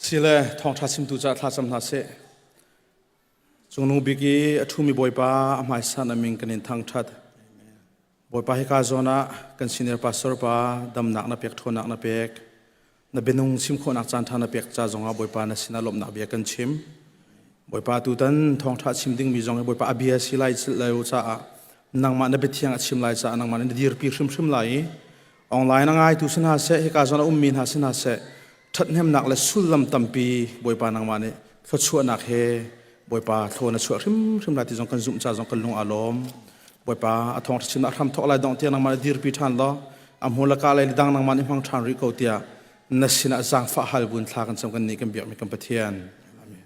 Sile thawngṭha chimtu caah thlacam hna seh. Cungnung bik i a ṭhumi Bawipa a hmaisan a min kan in thangṭhat. Bawipa hika zawn ah kan senior pastor pa damnak na pek ṭhawnnak na pek na bianung chim khawhnak caan ṭha na pek ca zongah Bawipa na sinah lawmhnak bia kan chim. Bawipa tutan thawngṭha chim dingmi zong hi Bawipa a bia si lai lo caah nangmah na biathiang a chim lai caah nangmah na dirpi hrimhrim lai i online a ngaitu si hna seh hika zawn a ummi hna si hna seh ṭhathnemnak le sullam tampi Bawipa nangmah nih thluachuahnak he Bawipa thlaw na chuah hrimhrim lai ti zong kan zumh ca zong kan lung aa lawm. Bawipa a thawngṭha chimnak hram thawk lai dong tiang nangmah nih dirpi ṭhan law a hmu le ka lei le dang nangmah nih hmang ṭhan rih ko tiah na sinah zaangfah hal buin thla kan cam kan nih kan biakmi kan Pathian. Amen.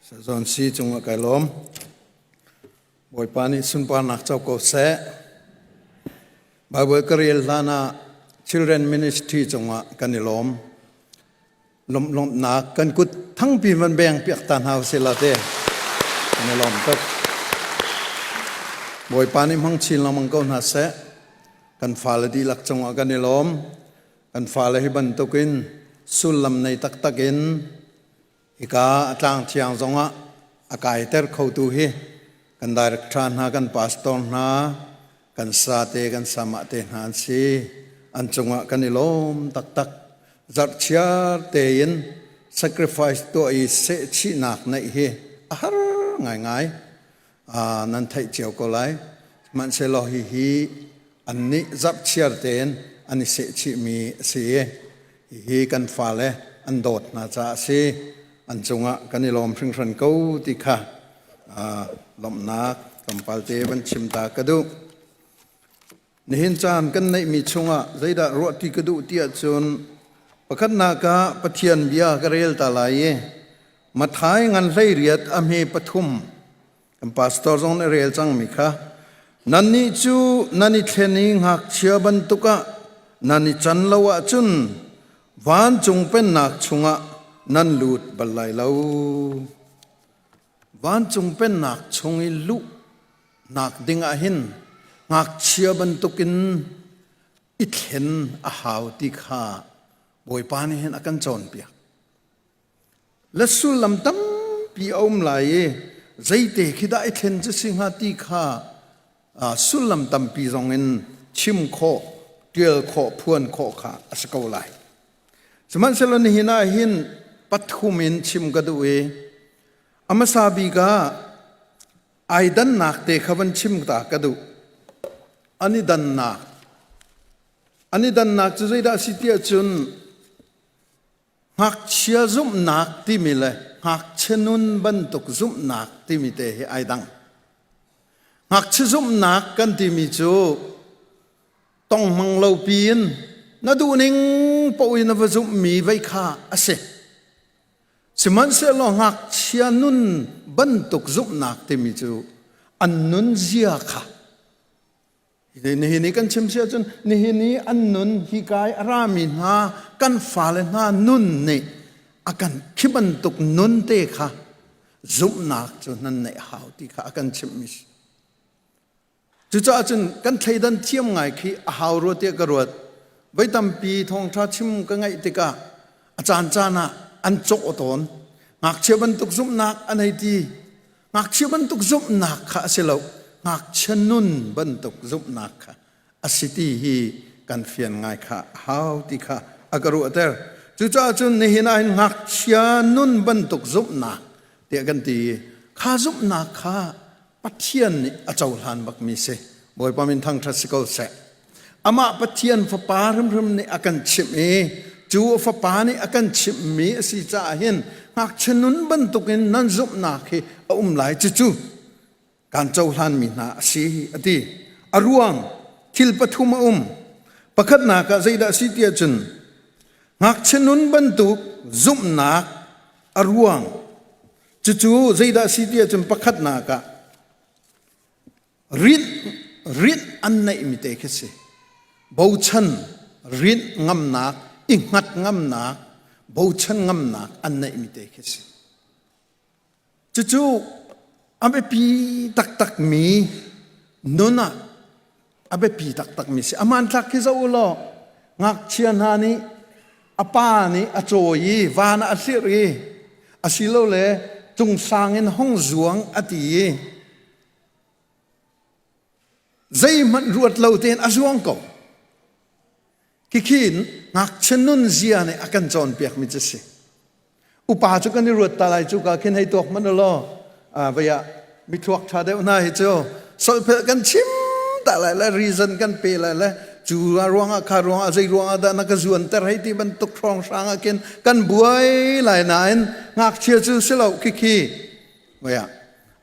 Sazon si cungah kai lawm. Bawipa nih sunparnak co ko seh. Bible ka rel hlan ah Children Ministry cungah kan i lawm. Lawmh-lawmhnak kan kut thangpi man beng piak ta hna usih la te. Kan i lawm tuk. Bawipa nih hmang chin lengmang ko hna seh. Kan fale dihlak cungah kan i lawm. Kan fale hi bantukin sullam nei taktak in Hika a tlang thiang zongah a kaiter khotu hi kan director hna, kan pastor hna, kan sate, kan samah te hna an si. An cungah kan i lawm taktak. Zarhchiar tein sacrifice tuah i sehchihnak neih hi a har ngaingai. Nan theih cio ko lai. Sihmanhsehlaw hihi annih zarhchiar tein an i sehchihmi a si i hihi kan fale an dawt hna caah a si. An cungah kan i lawm hringhran ko ti kha lawmhnak tlawmpal te van chim ta ka duh. Nihin caan kan neihmi chungah zeidah ruahṭi ka duh ti ahcun pakhatnak ah Pathian bia ka rel ta lai i Matthai ngan 18 a hme pathum kan pastor zong nih rel cangmi kha nannih cu nan i thlen i ngakchia bantuk ah nan i can lo ahcun vancung pennak chungah nan lut bal lai lo. Vancung pennak chung i luh nak ding ah hin ngakchia bantukin i thlen a hau ti kha Bawipa nih hin a kan cawnpiak. Le sullam tampi a um lai i zeite khi dah i thlen cu si hnga ti kha sullam tampi zong in chim khawh, ṭial khawh, phuan khawh kha a si ko lai. Sihmanhsehlaw nihin ah hin pathum in chim ka duh i a hmasa bik ah ai dannak te kha van chim ta ka duh. An i dannak. An i dannak cu zeidah a si tiah cun ngakchia zumhnak timi le ngakchia nun bantuk zumhnak timi te hi ai dang. Ngakchia zumhnak kan timi cu tonghmang lo piin na duhning paoh in na va zumhmi vei kha a si. Sihmanhsehlaw ngakchia nun bantuk zumhnak timi cu an nun zia kha nihin i kan chim si ahcun nihin i an nun hi kai a rami hna kan fale hna nun nih a kan khi bantuk nun te kha zumhnak cu nan neih hau ti kha a kan chimhmi si. Cucaah cun kan thleidan thiam ngai khi a hau rua tiah ka ruat. Voi tampi thawngṭha chim ka ngaih tikah a caancaan ah an cawh tawn. Ngakchia bantuk zumhnak an hei ti. Ngakchia bantuk zumhnak kha a si lo. Ngakchia nun bantuk zumhnak kha a si ti hi kan fian ngai kha a hau ti kha a ka ruahter. Cucaah cun nihin ah hin ngakchia nun bantuk zumhnak tiah kan ti i kha zumhnak kha Pathian nih a cohlan bakmi si. Bawipa min thangṭhat si ko seh. Amah Pathian Fapa hrimhrim nih a kan chimh i cu a Fapa nih a kan chimhmi a si caah hin ngakchia nun bantukin nan zumhnak hi a um lai cucu kan cohlanmi hna a si a ti. A ruang thil pathum a um. Pakhatnak ah zeidah a si tiah cun ngakchia nun bantuk zumhnak a ruang Cucu zeidah a si ti ahcun pakhatnak ah rinh rinh an neihmi te khi si. Bochan rinh ngamnak, i hngat ngamnak, bochan ngamnak an neihmi te khi si. Cucu a biapi taktakmi nun ah a biapi taktakmi si. A hmanthlak khi zoh u law. Ngakchia hna nih a pa nih a cawi i van ah a hlirh i asilole cungsang in hung zuang a ti i zeihmanh ruat lo tein a zuang ko. Khikhi ngakchia nunzia nih a kan cawnpiakmi cu si. Upa cu kan i ruat ta lai cu ka khin hei tuak hmanh law vei ah mithluak ṭha deuh hna hi cu solphelh kan chim ta lai le reason kan pe lai le cu ruangah kha ruangah zei ruangah dah na ka zuanter hei ti bantuk hrawnghrang ah khin kan buai lai nain ngakchia cu si lo khikhi vei ah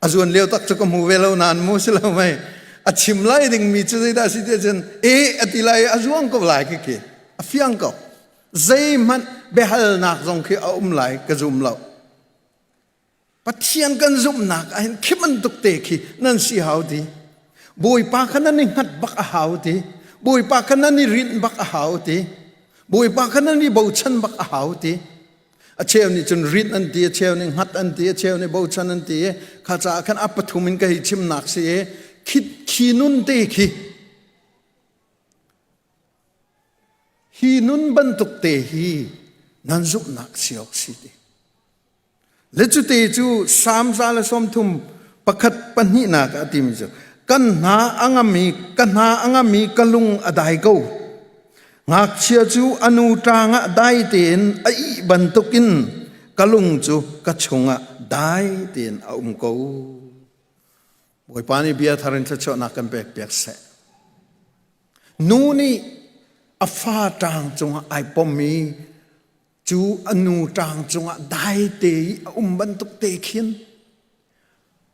a zuan lio tak cu ka hmu ve lo nain mu si lo mei a chim lai dingmi cu zeidah si ti cun e a ti lai a zuang ko lai khikhi a fiang ko zeihmanh biahalnak zong khi a um lai ka zum lo. Pathian kan zumhnak ah hin khi bantuk te khi nan si hau ti. Bawipa kha nan i hngat bak a hau ti. Bawipa kha nan i rinh bak a hau ti. Bawipa kha nan i bochan bak a hau ti. A cheu nih cun rinh an ti, a cheu nih hngat an ti, a cheu nih bochan an ti. Kha caah khan a pathum in ka hi chimnak si i khi, khi nun te khi Hi nun bantuk te hi nan zumhnak si awk si ti. Le cute cu Salm 131 pahnihnak ah a timi cu kan hna a ngam i ka hna a ngam i ka lung a dai ko. Ngakchia cu a nu ṭang ah dai tein a ih bantukin ka lung cu ka chungah dai tein a um ko. Bawipa nih bia thar in thluachuahnak kan pek piak seh. Nu nih a fa ṭang cungah ai pom i cu a nu ṭang cungah daite i a um bantuk te khin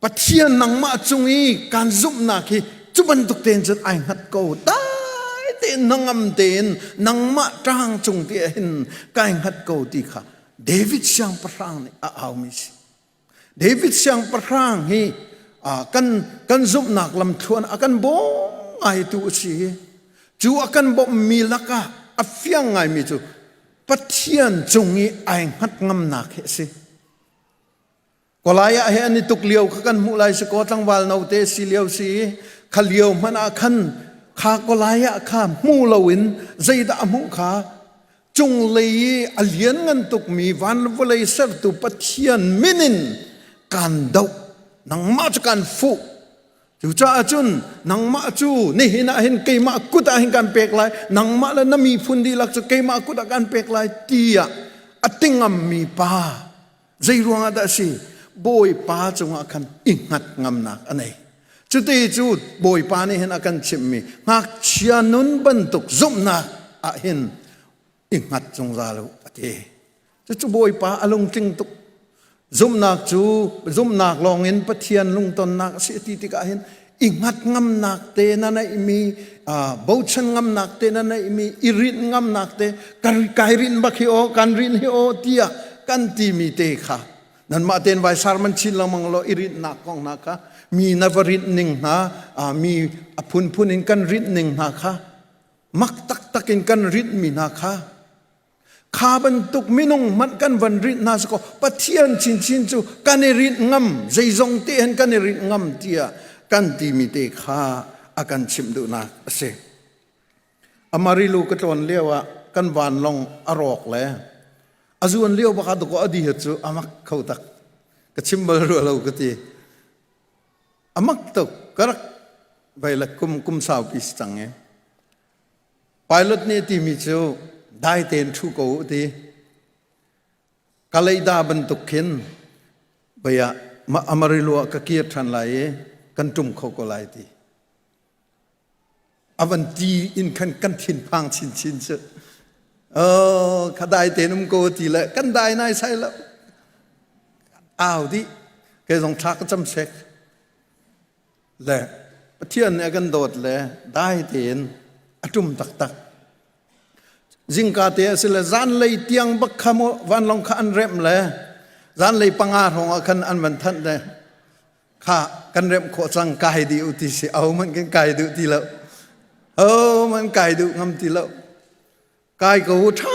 Pathian nangmah cung i kan zumhnak hi cu bantuk tein cun ai hngat ko. Dai tein hnangam tein nangmah ṭang cung te ah hin kai hngat ko ti kha David siangpahrang nih a aumi si. David siangpahrang hi kan kan zumhnak lamthluan a kan bawm ngaitu a si. Cu a kan bawmhmi lakah a fiang ngaimi cu Pathian cung i ai hngat ngamnak hi a si. Kolai ah he an i tuk lio kha kan hmuh lai si kaw tlangval note si lio si kha lio hmanh ah khan kha kolai ah kha hmu loin zeidah a hmuh kha Cunglei i a lianngan tukmi van le vawlei sertu Pathian min in kaan doh. Nangmah cu kaan fuh. Cucaah cun nangmah cu nihin ah hin keimah kut ah hin kan pek lai, nangmah le na miphun dihlak cu keimah kut ah kan pek lai tiah a ti ngammi pa zei ruangah dah a si? Bawipa cungah khan i hngat ngamnak a nei. Cuti cu Bawipa nih hin a kan chimhmi ngakchia nun bantuk zumhnak ah hin i hngat zungzal u a ti. Cucu Bawipa a lungtling tuk. Zumhnak cu zumhnak lawngin Pathian lungtonnak a si a ti tikah hin i hngat ngamnak te na neihmi bochan ngamnak te na neihmi i rinh ngamnak te kai rinh bak hi aw kan rinh hi aw tiah kan timi te kha nanmah ten vai sarman chin lengmang law i rinhnak kong hna kha mi na va rinh ning hna mi a phunphun in kan rinh ning hna kha mak taktak in kan rinh mi hna kha kha bantuk minung hmanh kan van rinh hna sikaw Pathian chinchin cu kan i rinh ngam zeizong te hin kan i rinh ngam tiah kan timi te kha a kan chimh duhnak a si. Amarilu ka tlawn lio ah kan vanlawng a rawk le a zuan lio bak ah dakaw a dih cu a mak kho tak ka chim bal rua lo ka ti a mak tuk ka rak vai le kum kum saupi si cang e pilot nih a timi cu dai tein ṭhu ko u ti Kaleida bantuk khin vai ah Amarillo ah ka kir ṭhan lai i kan ṭum kho ko lai ti a van ti in khan kan thinphang chinchin cu oh kha dai tein um ko ti le kan dai nai sai lo au dih kei zong thla ka cam sek le Pathian nih a kan dawt le dai tein a tum taktak zingka te a si le zanlei tiang bak kha mu vanlawng kha an remh le zanlei panga hrawng ah khan an van thanh le kha kan remh khawh cang kai dih u ti si aho hmanh kan kai duh ti lo ho hmanh kai duh ngam ti lo kai ko u ṭha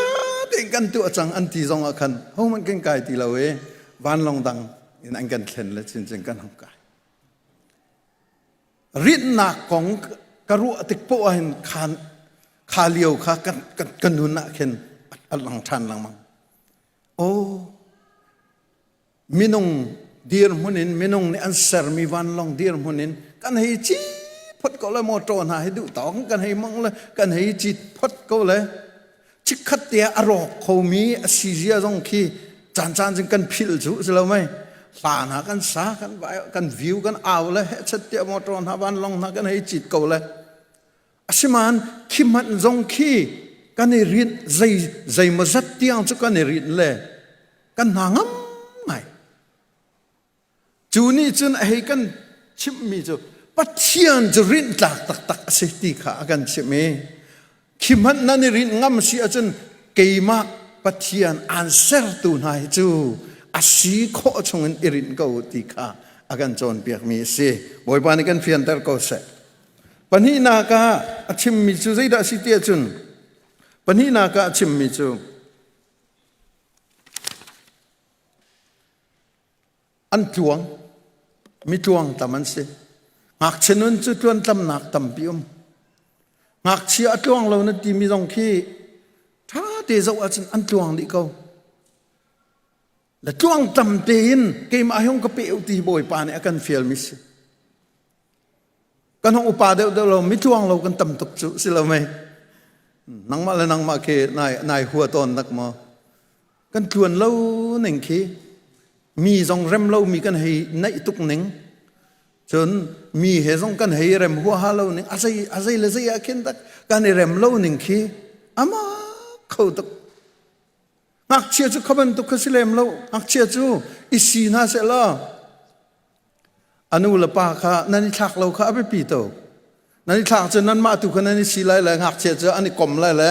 tein kan tuah cang an ti zong ah khan ho hmanh kan kai ti lo i vanlawng dang in an kan thlen le chinchin kan hung kai rinnak kong ka ruah tik poah hin khan. Kha lio kha kan, kan, kan nun ah khin a lang ṭhan lengmang. Oh, minung dirhmun in minung nih an sermi vanlawng dirhmun in kan hei ci phot ko le motor hna hi duh tawk kan hei mang le kan hei cit phot ko le chikkhat te ah a rawk khomi a si zia zong khi caan caan cun kan philh cu si lo mei hla hna kan sa kan vai kan view kan au le hechet tiah motor hna vanlawng hna kan hei cit ko le asiman khi hmanh zong khi kan i rinh zei zeimaw zat tiang cu kan i rinh le kan hna ngam ngai Cu nih cun a hei kan chimhmi cu Pathian cu rinhtlak taktak a si ti kha a kan chimh i khi hmanh nan i rinh ngam si ahcun keimah Pathian aan sertu hna hi cu a si khawh chungin i rinh ko ti kha a kan cawnpiakmi a si. Bawipa nih kan fianter ko seh. Pahnihnak ah a chimmi cu zeidah a si ti ahcun pahnihnak ah a chimmi cu An tluang. Mi tluang tam an si. Ngakchia nun cu tluantlamnak tampi um. Ngakchia a tluang lo na timi zong khi ṭha te zoh ahcun an tluang dih ko. Le tluang tam tein keimah hi hong ka pe u ti Bawipa nih a kan fialmi si. Kan hong upa deuh deuh lo mi tluang lo kan tam tuk cu si lo mei. Nangmah le nangmah khi nai nai hua tawn nak maw? Kan tluan lo ning khi mi zong rem lo mi kan hei naih tuk ning cun mi he zong kan hei rem huaha lo ning a zei a zei le zei ah khin tak kan i rem lo ning khi ama kho tuk ngakchia cu kha bantuk kha si lem lo ngakchia cu i si hna seh law a nu le pa kha nan i thlak lo kha a biapi to nan i thlak cu nanmah tu kha nan i si lai le ngakchia cu an i kom lai le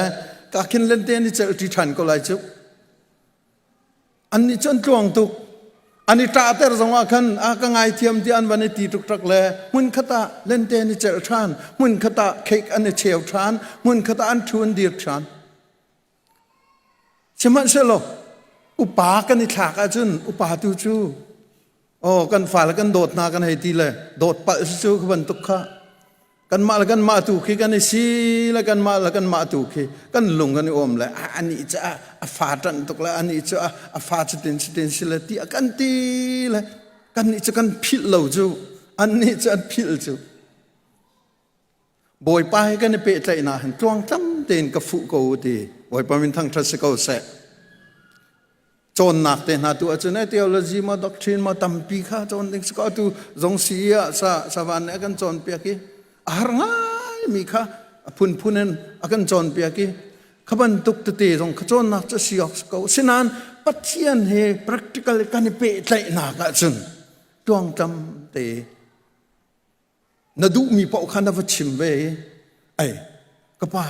ka khin lente an i celh ṭi ṭhan ko lai cu Annih cu an tluang tuk. An i ṭahter zongah khan a ka ngaithiam tiah an van i ti ṭukṭak le hmunkhat ah lente an i celh ṭhan, hmunkhat ah cake an i cheu ṭhan, hmunkhat ah an ṭhu an dir ṭhan. Sihmanhsehlaw upa kan i thlak ahcun upa tu cu oh kan fale kan dawt hna kan hei ti le dawt palh si cu khi bantuk kha kanmah le kanmah tu khi kan i si le kanmah le kanmah tu khi kan lung kan i awm le anih cu a fa ṭanh tuk le anih cu a fa cutin cutin si le ti a kan ti le kannih cu kan philh lo cu annih cu an philh cu Bawipa he kan i pehtlaihnak hin tluangtlam tein ka fuh ko ti Bawipa min thangṭhat si ko seh cawnnak te hna tu ahcun eh theology maw doctrine maw tampi kha cawn ding si ko atu zong si ah sa savan nih a kan cawnpiak i a har ngai mi kha a phunphun in a kan cawnpiak i kha bantuk tete zong kha cawnnak cu si awk si ko sinain Pathian he practical kan i pehtlaihnak ahcun tluangtlam te Na duhmi paoh kha na va chim ve i ai ka pa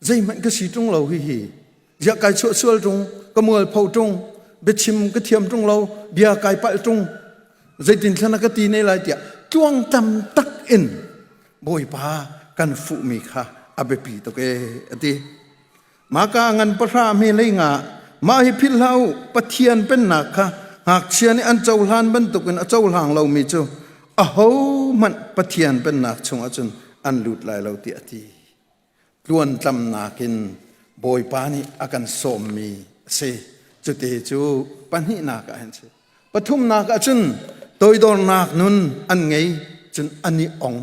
zeihmanh ka si ṭung lo hihi ziah kai chuah sual ṭung ka mualpho ṭung biachim ka thiam ṭung lo bia kai palh ṭung zeitin thlan a ka ti ne lai tiah tluangtlam tak in Bawipa kan fuhmi kha a biapi tuk ee a ti. Maka ngan pahra hme lei nga mah hi philh hlah u Pathian pennak kha ngakchia nih an cohlan bantukin a cohlang lomi cu ahohmanh Pathian pennak chungah cun an lut lai lo tiah a ti. Tluantlamnak in Bawipa nih a kan sawmmi a si. Cute cu pahnihnak ah hin si. Pathumnak ah cun toidornak nun an ngei cun an i ong.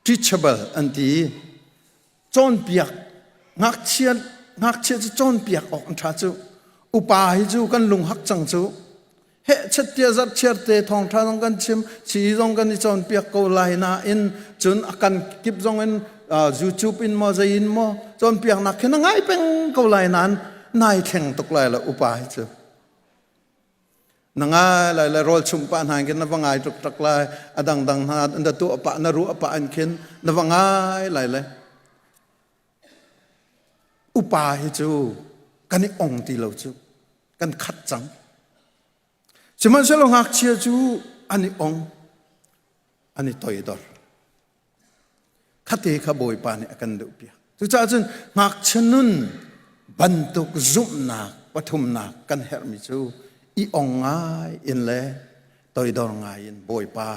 Teachable an ti i cawnpiak ngakchia ngakchia cu cawnpiak awk an ṭha cu upa hi cu kan lunghak cang cu hehchet tiah zarhchiar te thawngṭha zong kan chim sii zong kan i cawnpiak ko lai nain cun a kan kip zong in YouTube in maw zei in maw cawnpiaknak khi na ngai peng ko lai nain nai thleng tuk lai lo upa hi cu Na ngai lai le rawl chumh pah hna in khin na va ngai ṭukṭak lai. A dangdang hna na tuah pah na ruah pah in khin na va ngai lai le. Upa hi cu kan i ong ti lo cu. Kan khat cang. Sihmanhsehlaw ngakchia cu an i ong, an i toidor. Khate kha Bawipa nih a kan duhpiak. Cucaah cun ngakchia nun bantuk zumhnak pathumnak kan herhmi cu i ong ngai in le toidor ngai in Bawipa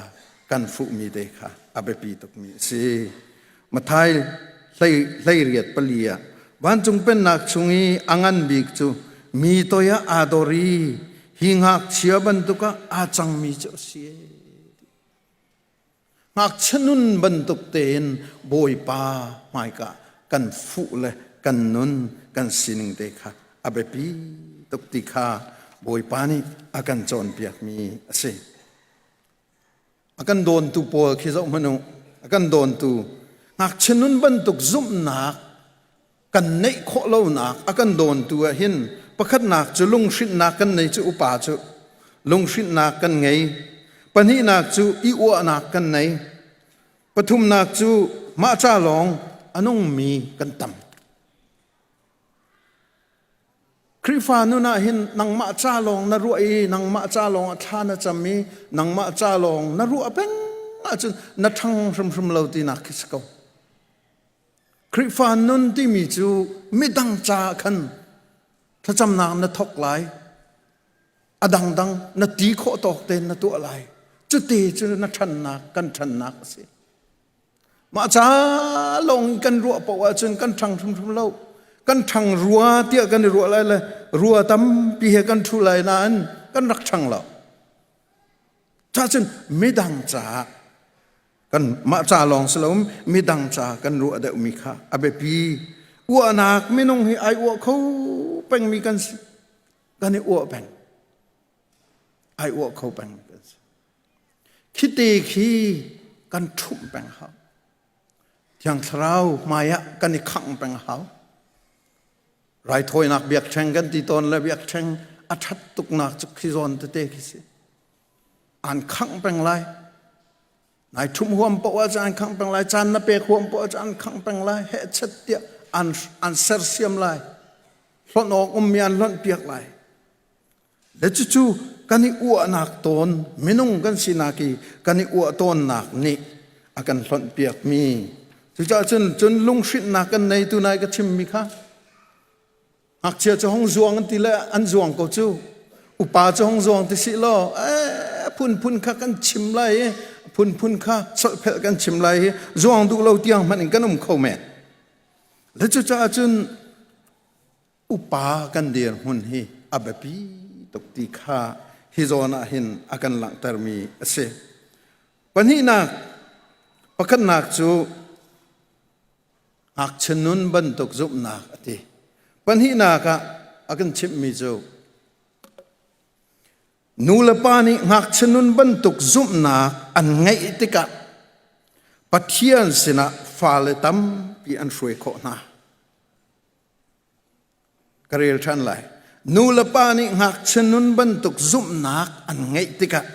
kan fuhmi te kha a biapi tukmi a si. Matthai Hlei riat pali ah vancung pennak chung i a ngan bik cu mi toi ah aa dor i hi ngakchia bantuk ah aa cangmi cu a si. Ngakchia nun bantuk tein Bawipa hmaika kan fuh le kan nun kan sining te kha a biapi tuk ti kha Bawipa nih a kan cawnpiakmi a si. A kan dawntu pawl khi zoh hmanh u. A kan dawntu ngakchia nun bantuk zumhnak kan neih khawh lonak a kan dawntu ah hin pakhatnak cu lunghrinhnak kan nei cu upa cu lunghrinhnak kan ngei. Pahnihnak cu i uahnak kan nei. Pathumnak cu mah ca lawng a nungmi kan tam. Khrihfa nun ah hin nangmah ca lawng na ruah i nangmah ca lawng a thla na cam i nangmah ca lawng na ruah peng ahcun na ṭhang hrimhrim lo tinak khi si ko. Khrihfa nun timi cu midang ca khan thlacamnak na thawk lai, a dangdang na ti khawh tawk tein na tuah lai. Cuti cu na ṭhannak kan ṭhannak a si. Mah ca lawng kan ruah paoh ahcun kan ṭhang hrimhrim lo. Kan ṭhang rua tiah kan i ruah lai le rua tampi he kan ṭhu lai nain kan rak ṭhang lo. Cacun midang caah kan mah ca lawng si lo midang ca kan ruah deuhmi kha a biapi. Uahnak minung hi ai uah kho pengmi kan si. Kan i uah peng. Ai uah kho peng kan si. Khite khi kan ṭhumh peng hau. Thiang Thlarau hmai ah kan i khangh peng hau. Raithawinak biakṭheng kan ti tawn le biakṭheng a ṭhat tuknak cu khi zawn tete khi si. An khangh peng lai. Nai ṭhumh huam poah cu an khangh peng lai. Caan na pek huam poah cu an khangh peng lai. Hehchet tiah an, an sersiam lai. Hlonh awk ummi an hlonh piak lai. Le cucu kan i uahnak tawn minung kan sinak i kan i uah tawnnak nih a kan hlonh piakmi cucaah cun cun lunghrinhnak kan nei tu nai ka chimmi kha ngakchia cu hong zuang an ti le an zuang ko cu upa cu hong zuang ti si law eh phunphun kha kan chim lai i phunphun kha solhphelh kan chim lai i zuang duh lo tiang hmanh in kan um kho men le cucaah cun upa kan dirhmun hi a biapi tuk ti kha hi zawn ah hin a kan langhtermi a si. Pahnihnak, pakhatnak cu ngakchia nun bantuk zumhnak a ti. Pahnihnak ah a kan chimhmi cu nu le pa nih ngakchia nun bantuk zumhnak an ngeih tikah Pathian sinah fale tampi an hruai khawh hna. Ka rel ṭhan lai. Nu le pa nih ngakchia nun bantuk zumhnak an ngeih tikah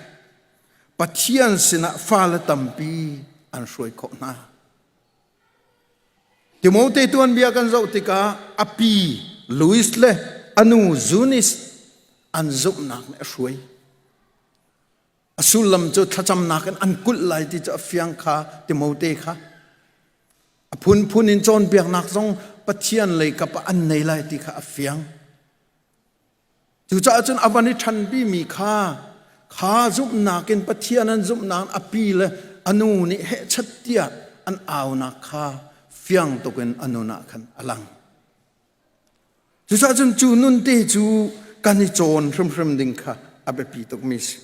Pathian sinah fale tampi an hruai khawh hna. Timote tuanbia kan zoh tikah a pi Louis le a nu Zunis an zumhnak nih a hruai. A sullam cu thlacamnak in an kulh lai ti cu a fiang kha Timote kha. A phunphun in cawnpiaknak zong Pathian lei kap ah an nei lai ti kha a fiang. Cucaah cun a van i ṭhanpimi kha kha zumhnak in Pathian an zumhnak a pi le a nu nih hehchat tiah an aunak kha fiang tuk in a nun ah khan a lang. Cucaah cun cu nun te cu kan i cawn hrimhrim ding kha a biapi tukmi si.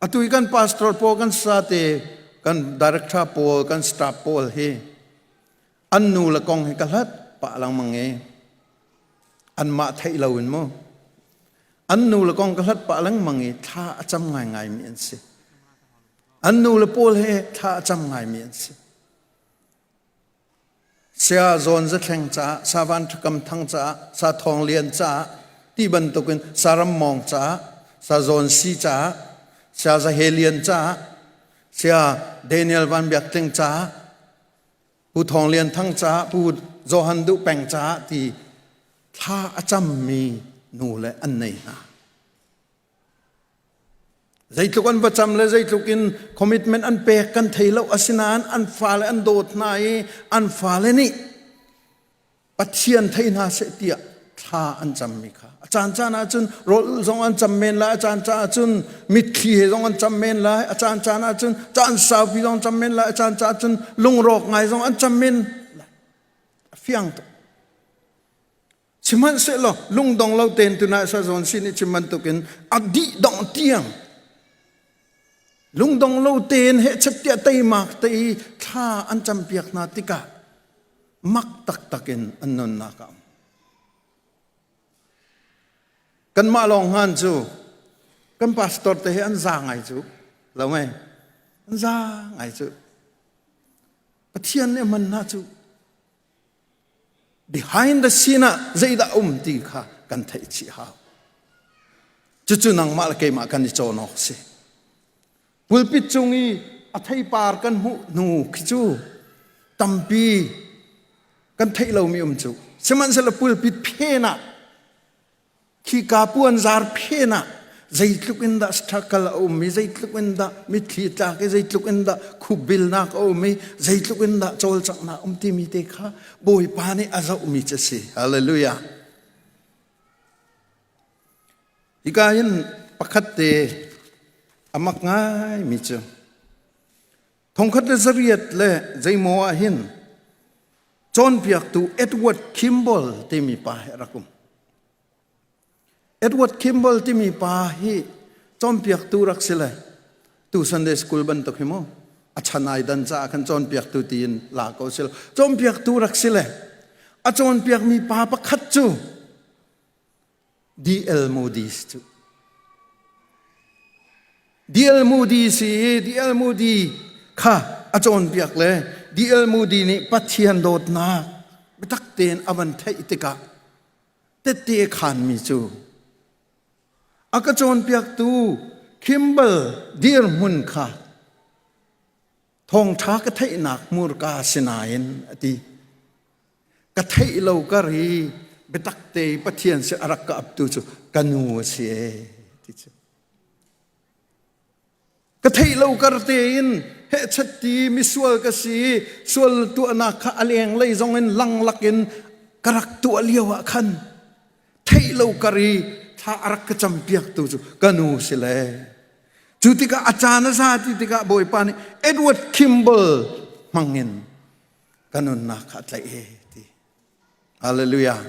Atu i kan pastor pawl kan sate kan director pawl kan staff pawl hi an nu le kong hi ka hlat pah lengmang i anmah theih lo in mu an nu le kong ka hlat pah lengmang i thla a cam ngaingai mi an si an nu le pawl he thla a cam ngaimi an si Saya Zawn Za Thleng caah, Savan Ṭhakam Thang caah, Sa Thawng Lian caah, ti bantukin Sa Ram Mawng caah, Sa Zawn Si caah, Saya Za He Lian caah, Saya Daniel Van Biak Tling caah, Pu Thawng Lian Thang caah, Pu Johan Duh Peng caah ti thla a cammi nu le an nei hna. Zeitluk an va cam le zeitluk in commitment an pek kan thei lo asinain an fale an dawt hna i an fale nih Pathian thei hna seh tiah thla. Thla an cammi kha a caan caan ahcun rawl zong an cam men lai, a caan caan ahcun mitthli he zong an cam men lai, a caan caan ahcun caan saupi zong cam men lai, a caan caan ahcun lungrawk ngai zong an cam men lai. A fiang tuk. Sihmanhsehlaw lungdong lo tein tunah sazawn sin i chim bantukin a dih dongh tiang lungdong lo tein hehchet tiah teimak te i thla an campiak hna tikah mak taktak in an nunnak a um. Kanmah lawng hngan cu kan pastor te hi an za ngai cu lo mei an za ngai cu Pathian nih man hna cu Behind the scene ah zeidah um ti kha kan theih chih hau. Cucu nangmah le keimah kan i cawn awk si. Pulpit cung i a theipar kan hmuh hnu khi cu tampi kan theih lomi um cu. Sihmanhsehlaw pulpit phen ah Khika puanzar phen ah zeitluk in dah struggle a um i zeitluk in dah mitthli tlak i zeitluk in dah khupbilnak a um i zeitluk in dah cawlcanghnak um timi te kha Bawipa nih a zohmi cu a si. Hallelujah. Hika hin pakhat te a mak ngaimi cu 1800 le zeimaw ah hin cawnpiaktu Edward Kimball timi pa hi a rak um. Edward Kimball timi pa hi cawnpiaktu rak si le tu Sunday school bantuk hi mu a chan ai dan caah khan cawnpiaktu tiin la ko si lo cawnpiaktu rak si le a cawnpiakmi pa pakhat cu D.L. Moody cu D.L. Moody si i D.L. Moody kha a cawnpiak le D.L. Moody nih Pathian dawtnak biatak tein a van theih tikah tette khanmi cu a ka cawnpiaktu Kimball dirhmun kha thawngṭha ka theihnak hmurka sinain a ti. Ka theih lo kar i biatak te i Pathian si a rak ka aptu cu ka nu a si ee ti cu. Ka theih lo kar tein hehchet ti misual ka si i sual tuahnak kha a lenglei zong in langlak in ka rak tuah lio ah khan theih lo kar i thla a rak ka campiaktu cu ka nu si le. Cu tikah a caan a za ti tikah Bawipa nih Edward Kimball hmangin ka nunnak kha a tlaih e ti. Hallelujah.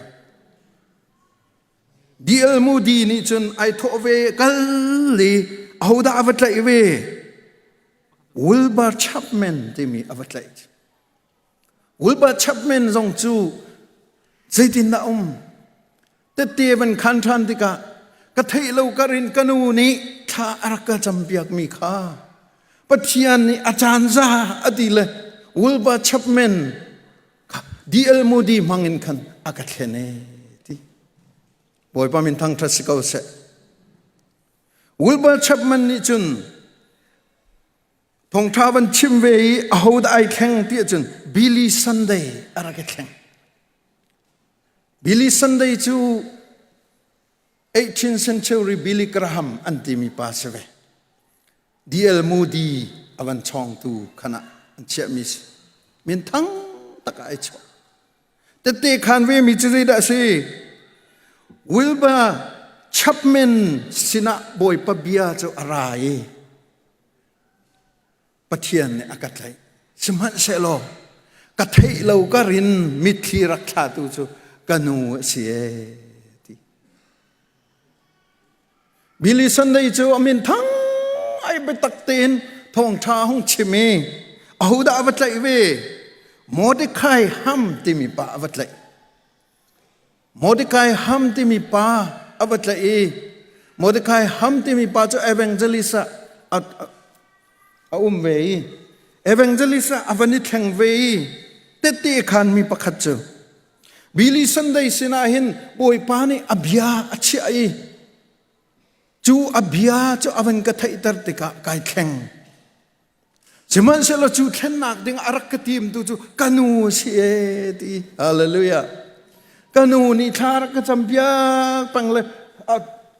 D.L. Moody nih cun ai thawh ve kal i ahodah a va tlaih ve? Wilbur Chapman timi a va tlaih. Wilbur Chapman zong cu zeitindah um? Tette van khan ṭhan tikah ka theih lo kar in ka nu nih thla a rak ka campiakmi kha Pathian nih a caan za a ti le Wilbur Chapman kha D.L. Moody hmang in khan a ka thlen e ti. Bawipa min thangṭhat si ko seh. Wilbur Chapman nih cun thawngṭha van chim ve i ahodah ai thleng ti ahcun Billy Sunday a rak i thleng. Billy Sunday cu 18th century Billy Graham an timi pa si ve. D.L. Moody a van chawngtu khan ah an chiahmi si. Min thang tak ah ai chuah. Tette khan ve mi cu zeidah a si? Wilbur Chapman sinah Bawipa bia cu a ra i Pathian nih a ka tlaih. Sihmanhsehlaw ka theih lo kar in mitthli rak thlatu cu ka nu a si ee ti. Billy Sunday cu a min thang ai biatak tein thawngṭha hung chim i ahodah a va tlaih ve? Mordecai Ham timi pa a va tlaih. Mordecai Ham timi pa a va tlaih i Mordecai Ham timi pa cu evangelist ah a, a um ve i evangelist ah a van i thleng ve i tette khan mi pakhat cu Billy Sunday sinah hin Bawipa nih a bia a chiah i cu a bia cu a van ka theihter tikah kai thleng. Sihmanhsehlaw cu thlennak ding a rak ka timtu cu ka nu a si ee ti. Hallelujah. Ka nu nih thla rak ka campiak peng le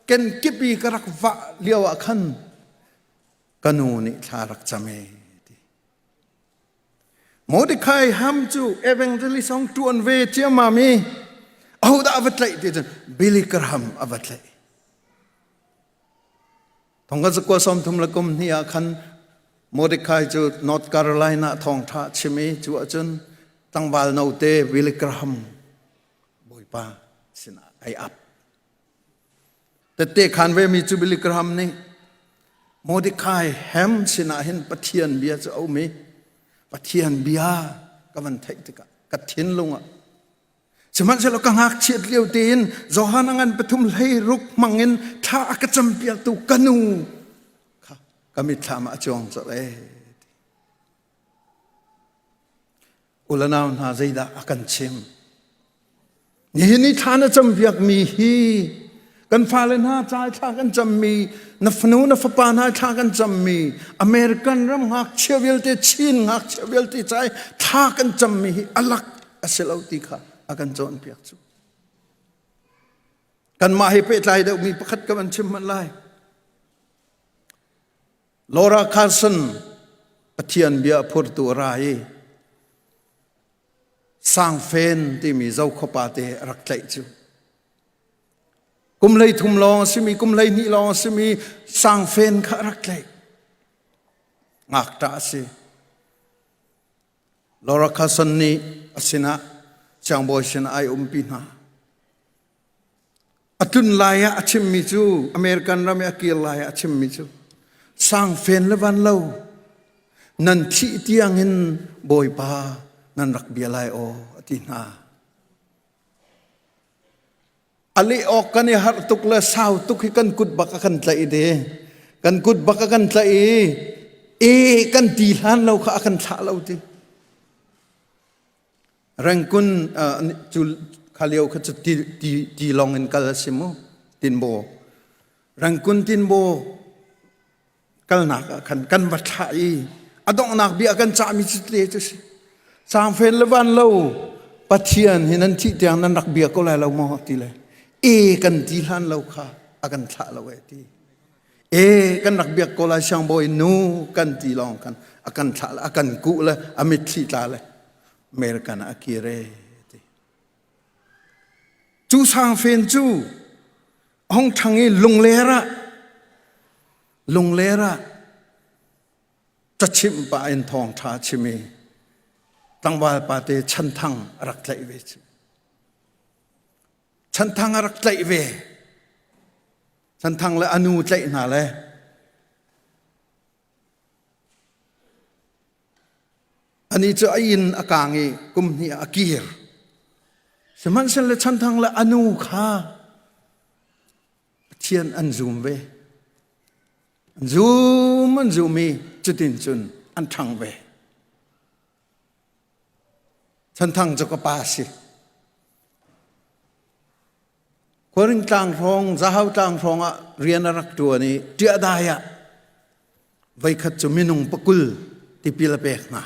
ken kip i ka rak vah lio ah khan ka nu nih thla rak cam ee ti. Mordecai ham cu evangelist ong tuan ve ciammam i. Ahodah a va tlaih ti cun Billy Graham a va tlaih. Thongka zakua som thum le kum hnih ah khan Mordecai cu North Carolina thawngṭha chim i cu ahcun tlangval note Billy Graham Bawipa sinah ai ap. Tette khan vemi cu Billy Graham nih Mordecai Ham sinah hin Pathian bia cu a um i Pathian bia ka van theih tikah ka thinlung ah sihmanhsehlaw ka ngakchiat lio tein Johan a ngan pathum hlei ruk hmangin thla a ka campiaktu ka nu kha ka mitthlam ah a cuang colh ee. Ulanau hna zeidah a kan chim? Nihin i thla na campiakmi hi kan fale hna ca thla kan cammi na fanu na fapa hna thla kan cammi American ram ngakchia vialte Chin ngakchia vialte ca thla kan cammi hi alak a si lo ti kha a kan cawnpiak cu. Kanmah he pehtlai deuhmi pakhat ka van chim hmanh lai. Laura Carson Pathian bia phurtu a ra i Sangfen timi Zokhawpa te a rak tlaih cu. Kum hlei thum lawng a simi, kum hlei hnih lawng a simi Sangfen kha a rak tlaih. Ngakṭah a si. Laura Carson nih a sinah siangbawi sinah ai umpi hna. A tlun lai ah a chimmi cu American ram i a kir lai ah a chimmi cu sangfen le van lo nan thih tiangin Bawipa nan rak bia lai aw a ti hna. A leh awk kan i harh tuk le sau tuk hi kan kut bak a kan tlaih de. Kan kut bak a kan tlaih i e kan ti hlan lo kha a kan thlah lo ti. Rengkun cu kha lio kha cu ti, ti, ti lawng in kal a si mu tinbaw Rengkun tinbaw kalnak ah khan kan va thlah i a donghnak bia kan cahmi cu te cu si sangfen le van lo Pathian hi nan thih tiang nan rak bia ko lai lo maw ti le e kan ti hlan lo kha a kan thlah lo e ti e kan rak biak ko lai siangbawi nu kan ti lawng kan a kan thlah le a kan kuh le a mitthli tla le American ah a kir e ti. Cu sangfen cu hong ṭhang i lungler ah lungler ah cachimh pah in thawngṭha chim i tlangval pate chanthang a rak tlaih ve cu. Chanthang a rak tlaih ve. Chanthang le a nu tlaih hna le Anih cu a inn a kaang i kum hnih ah a kir. Sihmanhsehlaw Chanthang le a nu kha Pathian an zum ve. An zum an zum i cutin cun an ṭhang ve. Chanthang cu ka pa a si. Khuaring tlang hrawng, Zahau tlang hrawng ah rian a rak ṭuan i Ṭiahdai ah voikhat cu minung pakul tipil a pek hna.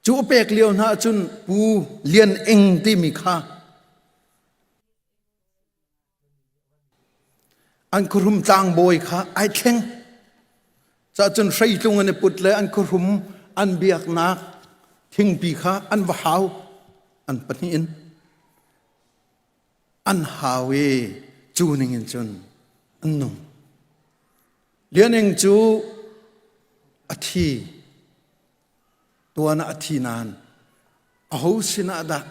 Cu a pek lio hna ahcun Pu Lian Ing timi kha an khuahrum tlangbawi kha ai thleng. Cahcun hreitlung an i put le an khuahrum an biaknak thingpi kha an va hau an pahnih in an hau i cu ning in cun an nung. Lian Ing cu a thi tuan ah a thi nain aho sinah dah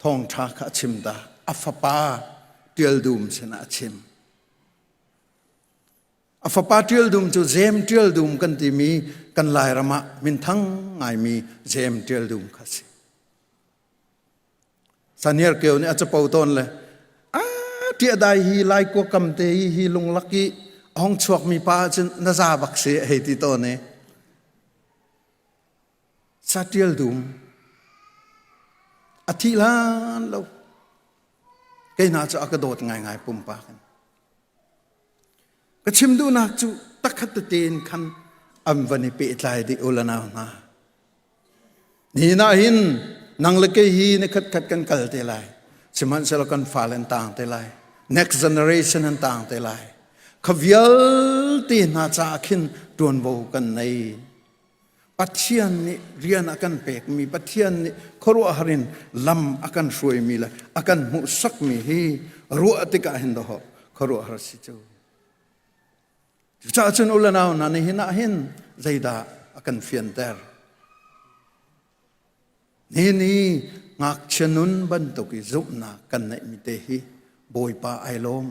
thawngṭha kha a chim dah a fapa Ṭial Dum sinah a chim. A fapa Ṭial Dum cu Jem Ṭial Dum kan timi kan Lairam ah minthang ngaimi Jem Ṭial Dum kha a si. Saniar keo nih a capo tawn le a ṭiah dai hi lai kua kam te hi hi lunglak i a hong chuakmi pa ahcun na za bak si a hei ti tawn i saṭial dum a thih hlan lo kei hna cu a ka dawt ngaingai pumpak in ka chim duhnak cu takhat tete in khan an van i pehtlai dih u la nau hna Nihin ah hin nang le kei hi ni khatkhat kan kal te lai. Sihmanhsehlaw kan fale an taang te lai. Next generation an taang te lai. Kha vialte hna caah khin ṭuanvo kan nei. Pathian nih rian a kan pekmi, Pathian nih khuaruahhar in lam a kan hruaimi le a kan hmuhsakmi hi ruah tikah hin dawh khuaruahhar si cu. Cucaah cun u le nau hna nihin ah hin zeidah a kan fianter? Nihin i ngakchia nun bantuk i zumhnak kan neihmi te hi Bawipa ai lawm.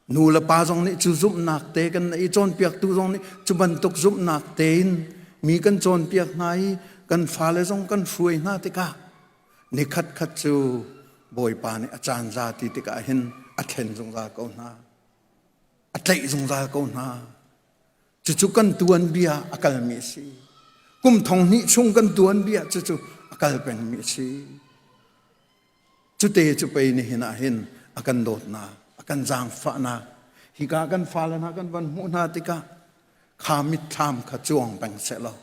Nu le pa zong nih cu zumhnak te kan neih i cawnpiaktu zong nih cu bantuk zumhnak tein mi kan cawnpiak hna i kan fale zong kan hruai hna tikah nikhat khat cu Bawipa nih a caan za ti tikah hin a thlen zungzal ko hna. A tlaih zungzal ko hna. Cucu kan tuanbia a kalmi a si. Kum thong hnih chung kan tuanbia cucu a kal pengmi a si. Cute cu pei nihin ah hin a kan dawtnak, a kan zaangfahnak, hika kan fale hna kan van hmuh hna tikah kha mitthlam kha cuang peng seh law,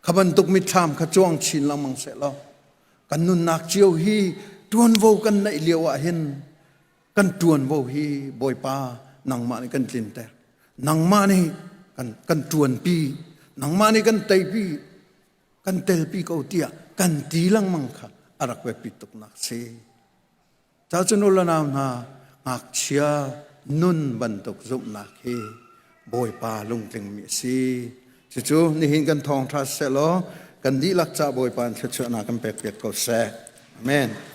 kha bantuk mitthlam kha cuang chin lengmang seh law, kan nunnak cio hi ṭuanvo kan neih lio ah hin kan ṭuanvo hi Bawipa nangmah nih kan tlinter. Nangmah nih kan, kan ṭuanpi, nangmah nih kan teipi, kan telpi ko tiah kan ti lengmang kha a rak biapit tuknak si. Cacun u le nau hna, ngakchia nun bantuk zumhnak hi Bawipa lungtlingmi a si. Cucu nihin kan thawngṭha seh law kan dihlak ca Bawipa in thluachuahnak kan pek piak ko seh. Amen.